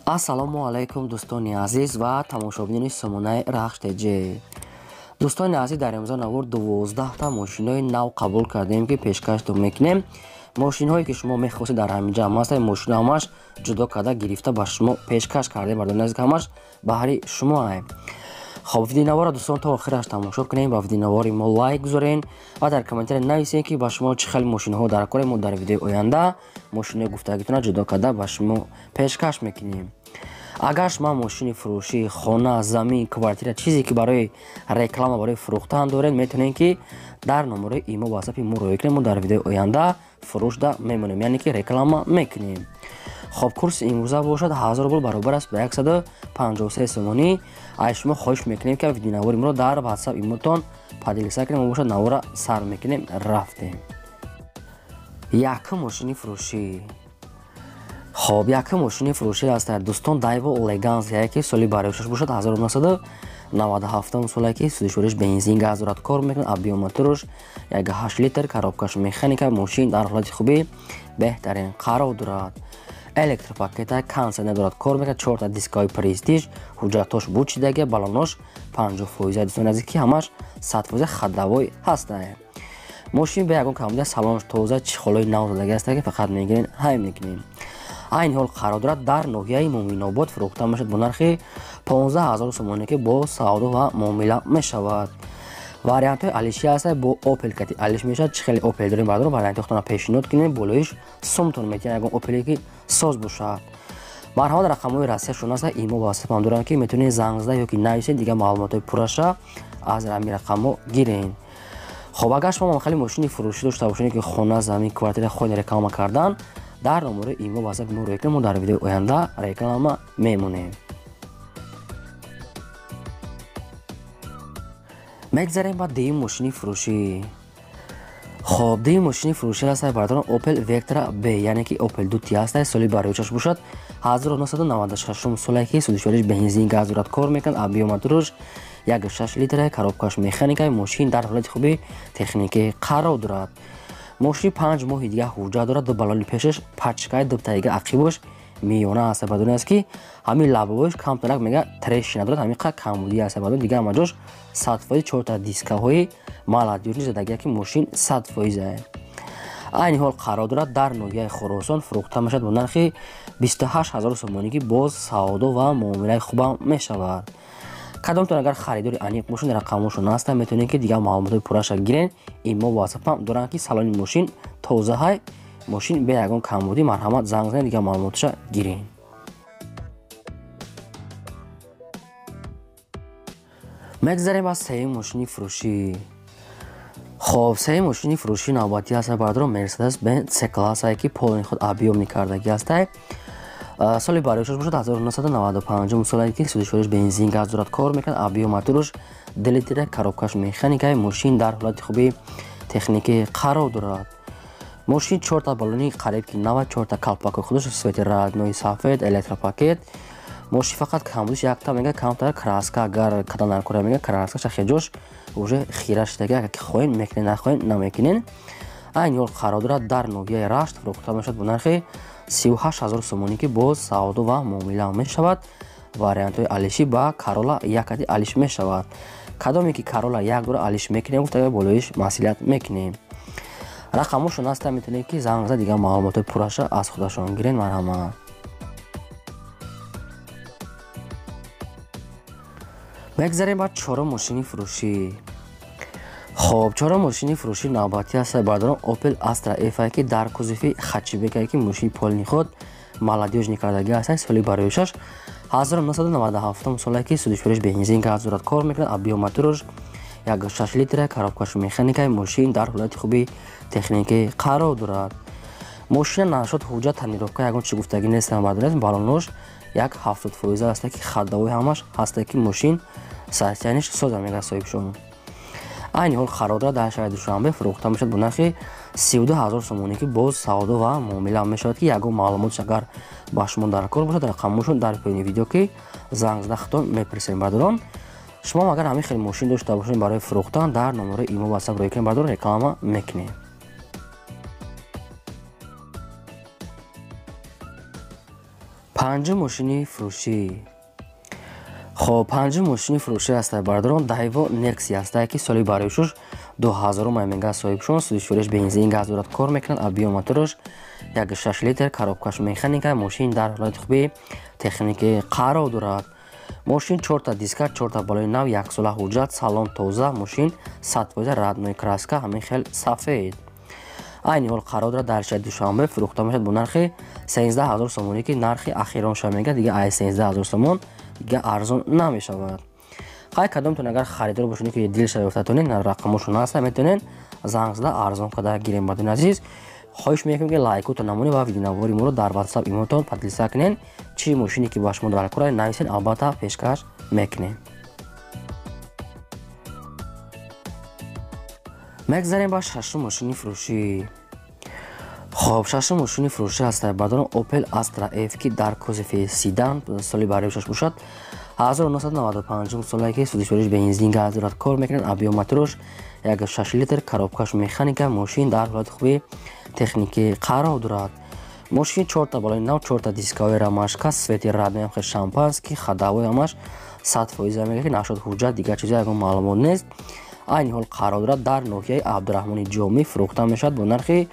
Ассалому алайкум, дӯстони азиз ва тамошобинони сомонаи Рахш ТЖ. Дӯстони азиз, дар имзо навор 12та мошинҳои нав қабул кардем, ки пешкаштон мекунем. Мошинҳое ки шумо мехостед, дар ҳамин ҷа ҳастанд. Мошино ҳамаш ҷудо карда гирифта ба шумо пешкаш кардем. Бардони азиз, ҳамаш баҳри шумоае. Хоб, видеонаворро, дӯстон, то охираш тамошо кунем, ба видеонавори мо лайк гузорен ва дар комментария нависем, ки ба шумо чӣ хел мошинҳо дар корем. Мо дар видеои оянда мошинои гуфтагитона ҷудо карда ба шумо пешкаш мекунем. Агар шумо мошини фурӯшӣ, хона, замин, квартира, чизе ки барои реклама, барои фурӯхтан доред, метавонед, ки дар номерои имо, ватсапи мо роӣ кунем. Мо дар видеои оянда фурӯшда мемонем, яъне ки реклама мекунем. Хоб, курси имрӯза бошад 1000 рубл, баробар аст ба 153 сомонӣ. Аз шумо хоҳиш мекунем, ки видеонавори моро дар ватсап имотон поделиться кунем. Мо бошад навора сар мекунем, рафтем. Якум мошини фурӯшӣ. Хоб, якум мошини фурӯшӣ аст, дӯстон, Дайво Леганс, ки соли бароишаш бошад 1997 соле, ки сӯзишвориш бензин, газ дорад, кор мекунад, объём моторш 1,8 литр, коробкаш механика. Мошин дар ҳолати хуби беҳтарин қарор дорад, электропакета, кондиционер дорад, кор мекунад, чорта дискаҳои престиж, ҳуҷҷатош бучидаги, балонош 50%. Дӯстони азиз, ки ҳамаш 100% ходовой ҳастанд. Мошин бе ягон камбуда, салонаш тоза, чехолои нав задаги аст, ки фақат мегирен, ҳай мекунем. Айни ҳол қарор дорад дар ноҳияи Муминобод, фурӯхта мешавад бо нархи 15 000 сомонӣ, ки бо савдо ва муомила мешавад. Вариантҳои алиши ҳаст, бо Опел кати алиш мешавад. Чӣ хеле Опел дорем, бардорам, варианти худтона пешниҳод кунем, болоиш сумтон метиҳем, ягон Опеле ки соз бошад. Марҳамат, рақамҳои Россияшон аст, имо, ватсапам дорам, ки метавонед занг зада ёки нависед, дигар маълумотҳои пурраша аз ҳамин рақамҳо гирен. Хоб, агар шумо хеле мошини фурӯшӣ дошта бошед, ки хона, замин, квартира хоҳед реклама кардан, дар номерои имо, ватсапи мо рӯй кунем, мо дар видеои оянда реклама мемонем. Мегзарем ба дуюм мошини фурӯшӣ. Хоб, дуюм мошини фурӯшӣ аст, бардорам, Opel Vectra B, яъне ки Opel 2T аст, соли бароичаш бошад 1996 соле, ки сӯзишвориш бензин, газ дорад, кор мекунад, объём моторш 1,6 литра, коробкаш механика. Мошин дар ҳолати хуби техникӣ қарор дорад. Мошини 5 моҳи дига ҳуҷҷат дорад, ду балони пешаш пачкаи, дутаи дига ақибош миёна аст. Бадони аст, ки ҳамин лабовош камтарак, мега, трещина дорад, ҳамин қа камбудӣ аст, бадон дига ҳама ҷош 100%, чорта дискаҳои молодёжный задагия, ки мошин 100%. Айни ҳол қарор дорад дар ноҳияи Хуросон, фурӯхта мешавад бо нархи 28 000 сомонӣ, ки боз савдо ва муомилаи хубам мешавад. Кадомтон агар харидори аниқ бошед, рақамҳошон ҳастанд, метавонед, ки дигар маълумотҳои пурраша гирен. Имо, ватсапам доранд, ки салони мошин тозаҳай, мошин бе ягон камбудӣ. Марҳамат, занг занед, дигар маълумоташа гирен. Мегзарем ба сеюм мошини фурӯшӣ. Хоб, сеюм мошини фурӯшӣ навбатӣ аст, бардорам, Мерседес Бенз С классае, ки полный худ объёмный кардагӣ ҳастай, соли бароишаш бошад 1995 соле, ки сӯзишвориш бензин, газ дорад, кор мекунад, объём моторш 2 литра, коробкаш механикаи. Мошин дар ҳолати хуби техникӣ қарор дорад. Мошин чорта балони қариб ки нава, чорта калпакои худаш цвети родной сафед, электропакет. Мошин фақат камбудиш якта, мега, камтар краска агар када наркора, мега, краска шахеҷош уже хира шидаги. Агар ки хоҳен, мекунен, нахоҳен, намекунен. Айни ҳол қарор дорад дар ноҳияи Рашт, фурӯхта мешавад бо нархи 38 000 сомонӣ, ки боз савдо ва муомила мешавад. Вариантҳои алишӣ ба Карола якати алиш мешавад. Кадоме ки Карола як дора, алиш мекунем, гуфта, болоиш масъулият мекунем. Рақамҳошон ҳастанд, метавонед, ки занг зада, дигар маълумотҳои пурраша аз худашон гирен. Марҳамат. Мегзарем ба чорум мошини фурӯшӣ. Хоб, чорум мошини фурӯшӣ навбатӣ аст, бардорам, Opel Astra F, ки дар кузови хэтчбекае, ки мошини полный худ молодёжный кардагӣ аст, соли бароишаш 1997 соле, ки сӯзишвориш бензин, газ дорад, кор мекунад, объём моторш 1,6 литра, коробкаш механикаи. Мошин дар ҳолати хуби техникӣ қарор дорад. Мошина нашод ҳуҷҷат, тонировка, ягон чи гуфтагӣ нестам, бардоред. Балонош як 70% аст, ки ходовой ҳамаш ҳаста, ки мошин состояниш соза, мега соҳибшон. Айни ҳол қарор дорад дар шаҳри Душанбе, фурӯхта мешавад бо нархи 32 000 сомонӣ, ки боз савдо ва муомила мешавад. Ки ягон маълумотш агар ба шумо дар кор бошад, рақамҳошон дар поёни видео, ки занг зада худтон мепурсем. Бардорон, шумо агар ҳамин хел мошин дошта бошед барои фурӯхтан, дар номерои имо, ватсап рӯй кунед, бардорон, реклама мекунем. Панҷум мошини фурӯшӣ. Хоб, панҷум мошини фурӯшӣ аст бародарон Daewoo Nexia аст, ки соли барои 2000 мега соҳибшон, сӯзишвориш бензин газ дорад, кор мекунад, объем мотораш 1.6 литр, коробкаш механика, мошин дар ҳолати хуби техникӣ қарор дорад. Мошин 4та диска, 4та балои нав, 1 сола ҳуҷҷат, салон тоза, мошин 100% родной краска, ҳамин хел сафед. Айни ҳол қарор дорад дар шаҳри Душанбе, фурӯхта мешавад бо нархи 13000 сомонӣ, ки нархи ахиронша мега, дига ай 13000 сомон дига арзон намешавад. Хай кадомтон агар харидор бошед, ки дилша ёфтатонед, рақамошон ҳаст, метавонед занг зада арзон карда гирем. Бадони азиз, хоҳиш мекунем, ки лайкотон намонед ва видеонавори моро дар WhatsApp имотон поделиться кунед. Чӣ мошине ки ба шумо дар кора нависед, албатта пешкаш мекунем. Мегзарем ба шашум мошини фурӯшӣ. Хоб, шашум мошини фурӯшӣ аст бародарон Opel Astra F, ки дар кузови седан, соли барои шаш бошад 1995 соле, ки сӯзишвориш бензин газ дорад, кор мекунад, объем мотораш 1.6 литр, коробкаш механика, мошин дар ҳолати хуби техникӣ қарор дорад. Мошин 4та балои нав, 4та дискаҳои рамашка, свети родной ҳам хел шампанский, ходовой ҳамаш 100% мега, ки нашуд ҳуҷҷат, дигар чизо ягон маълумот нест. Айни ҳол қарор дорад дар ноҳияи Абдураҳмони Ҷомӣ, фурӯхта мешавад бо нархи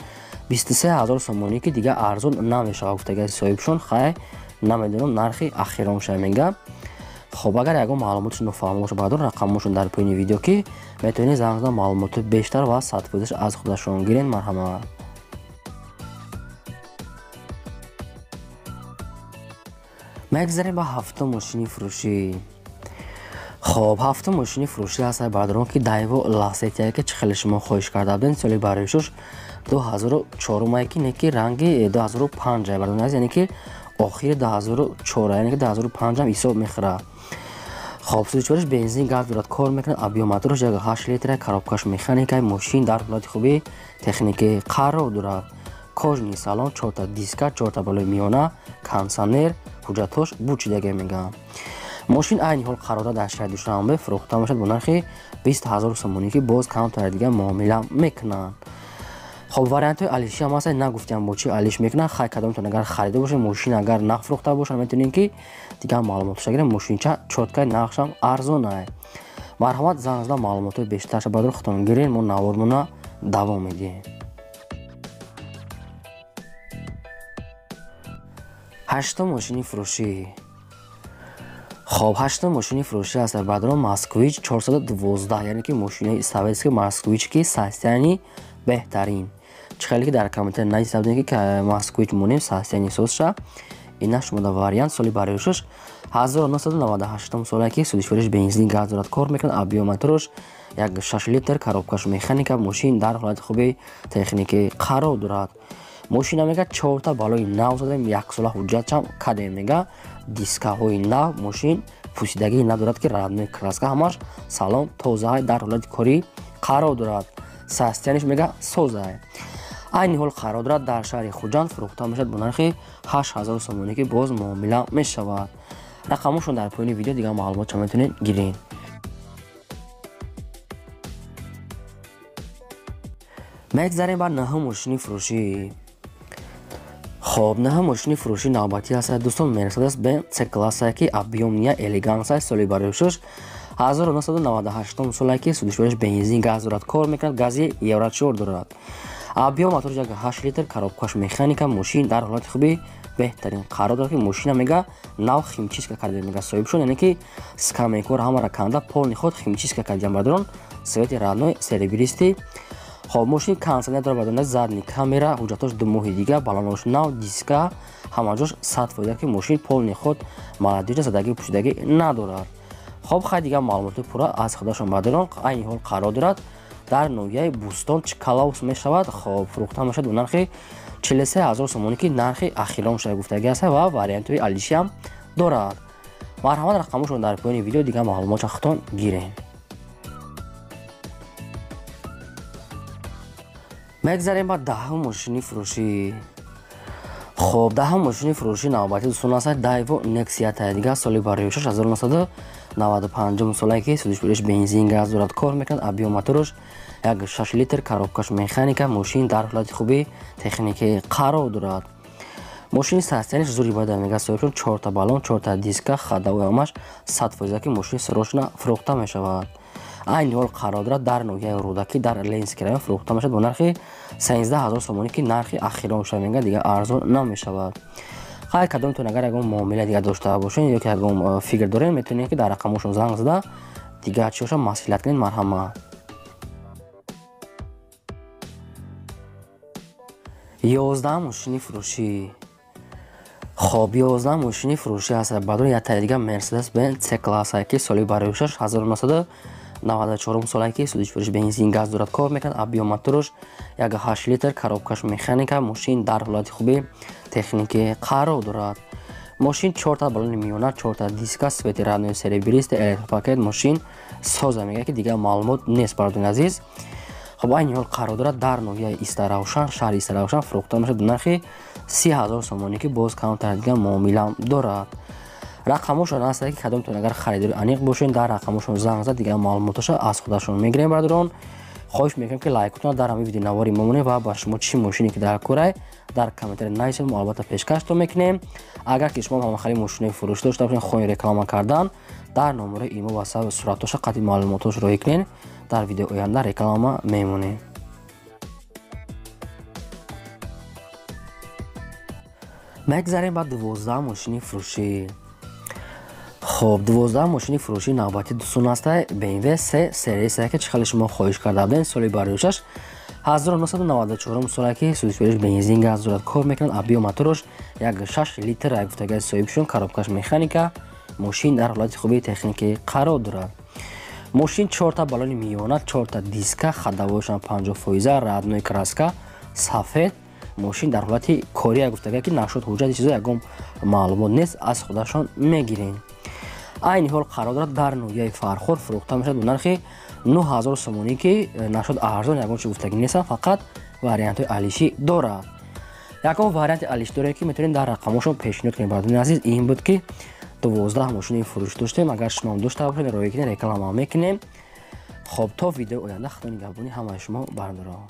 23000 сомонӣ, ки дигар арзон намешавад гуфтагаи соҳибшон. Хай, намедонам, нархи ахиронша мега. Хоб, агар ягон маълумоти нофаҳмо бошад бародарон, рақамошон дар поёни видео, ки метавонед занг зада маълумоти бештар ва 100% аз худашон гирен. Марҳамат. Мегзарем ба ҳафтум мошини фурӯшӣ. Хоб, ҳафтум мошини фурӯшӣ аст бародарон, ки Daewoo Lacetti, ки чӣ хеле шумо хоҳиш карда будед, соли барои 2004, ки не ки ранги 2005 бародарон азиз, яъне ки охири 2004, яъне ки 2005 ҳам ҳисоб мехӯрад. Хоб, сӯзишвориш бензин газ дорад, кор мекунад, объем мотораш 1.8 литр, коробкаш механика, мошин дар ҳолати хуби техникӣ қарор дорад. Кожаный салон, 4та диска, 4та балои миёна, кондиционер, ҳуҷҷатҳош бучидаге мегӯям. Мошин айни ҳол қарор дорад дар шаҳри Душанбе, фурӯхта мешавад бо нархи 20000 сомонӣ, ки боз камтар дига муомила мекунанд. Хоб, вариантҳои алиши ҳам ҳаст, нагуфтиам бо чӣ алиш мекунанд. Хай, кадомтон агар харида бошед, мошин агар нафурӯхта бошад, метавонед ки дигар маълумотша гирем. Мошинча чёткай, нархшам арзонай. Марҳамат, занг зада маълумотҳои бештарша барои худтон гирен. Мо навормона давом медиҳем. Ҳаштум мошини фурӯшӣ. Хоб, ҳаштум мошини фурӯшӣ аст бародарон Москвич 412, яъне ки мошинаи советский Москвич, ки состояние беҳтарин. Чӣ хеле ки дар комментария нависта будем, ки Москвич монем состояние созша, ина шумо дар вариант. Соли барои 1998 соле, ки сӯзишвориш бензин газ дорад, кор мекунад, объем мотораш 1.6 литр, коробкаш механика, мошин дар ҳолати хуби техникӣ қарор дорад. Мошина мега 4та балои нав задем, 1 сола ҳуҷҷатшам кадем мега, дискаҳои нав, мошин пӯсидагӣ надорад, ки родной краска, ҳамаш салон тозаай, дар ҳолати корӣ қарор дорад. Состояниш мега созай. Айни ҳол қарор дорад дар шаҳри Хуҷанд, фурӯхта мешавад бо нархи 8000 сомонӣ, ки боз муомила мешавад. Рақамошон дар поёни видео, дигар маълумотша метавонед гиред. Мегзарем ба наҳум мошини фурӯшӣ. Хоб, наҳум мошини фурӯшӣ навбатӣ аст дӯстон Mercedes Benz C-класса, ки объемния элеганса, соли барои 1998 соле, ки сӯзишвориш бензин газ дорад, кор мекунад, гази Евро 4 дорад. Объем мотораш 1.8 литр, коробкаш механика, мошин дар ҳолати хуби беҳтарин қарор дорад, ки мошина мега нав химчистка карда мега соҳибшон, яъне ки скамейкор ҳамаро канда полный ход химчистка кардиам бародарон, цвети родной серебристый. Хоб, мошин кондиционер дорад бародарон, задний камера, ҳуҷҷатҳош 2 моҳи дига, балонош нав, диска ҳама ҷош 100%, ки мошин полный ход молодежа, задагӣ пӯшидагӣ надорад. Хоб, хай дигар маълумоти пурра аз худашон бародарон. Айни ҳол қарор дорад дар ноҳияи Бӯстон, Чкаловск мешавад. Хоб, фурӯхта мешавад бо нархи 43000 сомонӣ, ки нархи ахирон шуда гуфтагӣ аст ва вариантҳои алиши ҳам дорад. Марҳамат, рақамошон дар поёни видео, дигар маълумотша худтон гирен. Мегзарем ба даҳум мошини фурӯшӣ. Хоб, даҳум мошини фурӯшӣ навбатӣ дӯстон аст Daewoo Nexia дигар, соли барои 1995 соле, ки сӯзишвориш бензин газ дорад, кор мекунад, объем мотораш 1.6 литр, коробкаш механика, мошин дар ҳолати хуби техникӣ қарор дорад. Мошини состоянияш зури бада мега соҳибшон, 4та баллон, 4та диска, ходовой ҳамаш 100% ки мошини срочно фурӯхта мешавад. Айни ҳол қарор дорад дар ноҳияи Рӯдакӣ, дар Ленинский район фурӯхта мешавад бо нархи 13 000 сомонӣ, ки нархи ахирон шуда мега, дигар арзон намешавад. Хайр, кадомтон агар ягон муомила дигар дошта бошед ё ки ягон фикр доред, метавонед ки дар рақамошон занг зада дигар чӣ боша маслиҳат кунед. Марҳамат. 11 мошини фурӯшӣ. Хоб, 11 мошини фурӯшӣ ҳаст баъдон яктаи дига Мерседес Бенз С класса, ки соли барои 1994 солае, ки сӯзишвориш бензин газ дорад, кор мекунад, объём мотораш 1,8 литр, коробкаш механика. Мошин дар ҳолати хуби техникӣ қарор дорад. Мошин чорта баллони миёна, чорта диска, цвети родной серебристый, электропакет, мошин соза мега, ки дигар маълумот нест, бародарони азиз. Хоб, айни ҳол қарор дорад дар ноҳияи Истаравшан, шаҳри Истаравшан, фурӯхта мешавад нархи 30 000 сомонӣ, ки боз камтар дигар муомилам дорад. Рақамошон ҳаст, ки кадомтон агар харидори аниқ бошед, дар рақамошон занг зад, дигар маълумоташа аз худашон мегирем. Бародарон, хоҳиш мекунем, ки лайкотон дар ҳамин видеонавори мо монед ва ба шумо чӣ мошине ки дар корай, дар комментария нависед, мо албатта пешкаштон мекунем. Агар ки шумо ҳамахали мошинои фурӯш дошта бошед, хоҳед реклама кардан, дар номерои имо ва суратоша қатъи маълумотош роҳӣ кунед, дар видеои оянда реклама мемонем. Мегзарем ба 12 мошини фурӯшӣ. Хоб, 12 мошини фурӯшии навбати дӯстон аста BMW C сериясе, ки чӣ хеле шумо хоҳиш карда будем. Соли бароишаш 1994 соле, ки сӯзишвориш бензин газ дорад, кор мекунад, объём мотораш 1,6 литр гуфтагаи соҳибшон, коробкаш механика. Мошин дар ҳолати хуби техникӣ қарор дорад. Мошин чорта баллони миёна, чорта диска, ходовояшам 50 фоиза, родной краска сафед. Мошин дар ҳолати кория гуфтага, ки нашуд ҳуҷҷати чизо ягон маълумот нест, аз худашон мегирем. Айни ҳол қарор дорад дар ноҳияи Фархор, фурӯхта мешавад бо нархи 9000 сомонӣ, ки нашуд арзон ягон чи гуфтагӣ нестам, фақат вариантҳои алишӣ дорад. Ягон варианти алишӣ доред, ки метавонед дар рақамошон пешниҳод кунед. Бародарони азиз, ин буд, ки 12 мошини фурӯш доштем. Агар шумоам дошта бошед, роҳӣ кунед, реклама мекунем. Хоб, то видеои оянда, худо нигаҳбони ҳамаи шумо, бародарон.